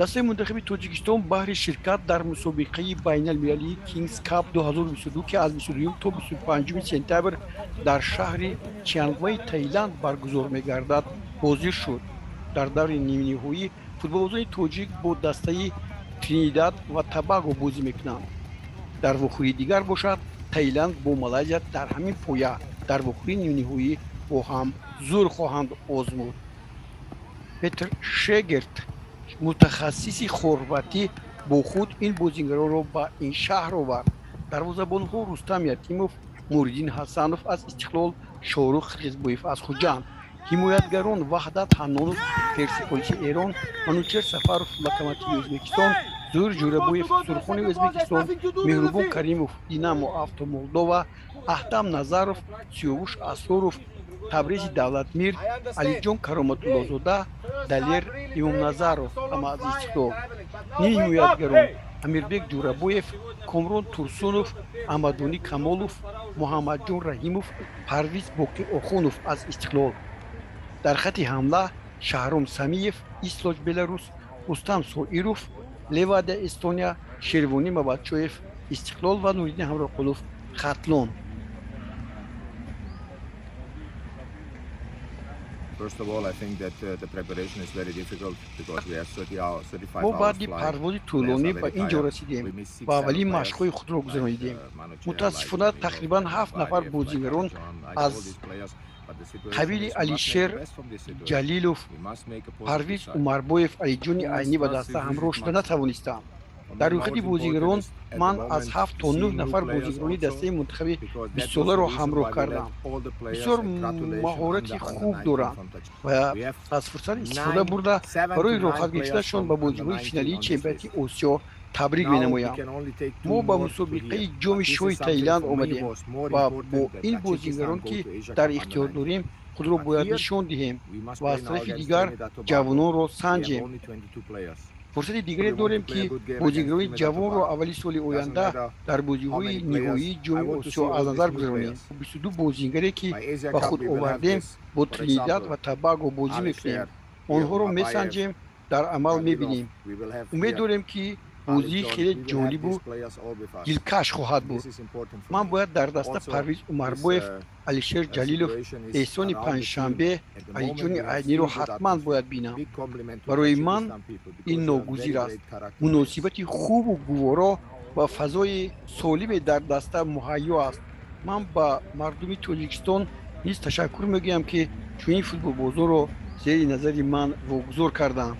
Дастаи мунтахаби Тоҷикистон баҳри ширкат дар мусобиқаи байналмилалии Kings Cup 2022, ки аз 22 то 25 сентябр дар шаҳри Чиангмаи Таиланд баргузор мегардад, ҳозир шуд. Дар даври нимниҳоӣ футболбозони тоҷик бо дастаи Тринидад ва Тобаго бозӣ мекунанд. Дар вохӯрии дигар бошад, Таиланд бо Малайзия дар ҳамин поя дар вохӯрии нимниҳоӣ бо ҳам зӯр хоҳанд озмуд. Петр Шегерт, мутахассиси хорватӣ, бо худ ин бозигаронро ба ин шаҳр овард. Дарвозабонҳо: Рустам Ятимов, Муриддин Ҳасанов аз Истиқлол, Шоҳрух Қирғизбоев аз Хуҷанд. Ҳимоятгарон: Ваҳдат Ҳаннонов, Персиполиси Эрон, Манучер Сафаров, Локомотиви Ӯзбекистон, Зоир Ҷӯрабоев, Сурхони Ӯзбекистон, Меҳрубон Каримов, Динамо Авто Молдова, Аҳтам Назаров, Сиёвуш Асроров, Табрези Давлатмир, Алиҷон Кароматуллозода, Далер Имомназаров, ҳама аз Истиқлол. Нимҳимоятгарон: Амирбек Ҷӯрабоев, Комрон Турсунов, Аҳмаддонӣ Камолов, Муҳаммадҷон Раҳимов, Парвиз Боқиохунов аз Истиқлол. Дар хатти ҳамла: Шаҳром Самиев, Ислоч, Беларус, Рустам Соиров, Левадия, Эстония, Шервонӣ Мабадшоев, Истиқлол, ва Нуриддин Ҳамроқулов, Хатлон. First of all, I think that the preparation is very difficult because we have 30 hours, 35 Мо hours баъди flight. Парвози тӯлонӣ ба ин ҷо расидем ва аввалин машқҳои худро гузаронидем. Мутаассифона, тақрибан ҳафт нафар бозигарон аз қабили Алишер Ҷалилов, Парвиз Умарбоев, Алиҷони Айнӣ ба даста ҳамроҳ шуда натавонистанд. Дар рӯйхати бозигарон ман аз ҳафт то нӯҳ нафар бозигарони дастаи мунтахаби бистсоларо ҳамроҳ кардам. Бисёр маҳорати хуб доранд ва аз фурсат истифода бурда, барои роҳхат гирифтанашон ба бозиҳои финалии чемпионати Осиё табрик менамоям. Мо ба мусобиқаи Ҷоми Шоҳи Таиланд омадем ва бо ин бозигарон, ки дар ихтиёр дорем, худро бояд нишон диҳем ва аз тарафи дигар ҷавононро санҷем. Фурсати дигаре дорем, ки бозигарони ҷавонро аввали соли оянда дар бозиҳои ниҳоии Ҷоми Осиё аз назар гузаронем. 22 бозигаре, ки ба худ овардем, бо Тринидад ва Тобаго бозӣ мекунем. Онҳоро месанҷем, дар амал мебинем. Умед дорем, ки бозии хеле ҷолибу дилкаш хоҳад буд. Ман бояд дар даста Парвиз Умарбоев, Алишер Ҷалилов, Эҳсони Панҷшанбе, Алиҷони Айниро ҳатман бояд бинам. Барои ман ин ногузир аст. Муносибати хубу гуворо ва фазои солиме дар даста муҳайё аст. Ман ба мардуми Тоҷикистон низ ташаккур мегӯям, ки чунин футболбозонро зери назари ман вогузор карданд.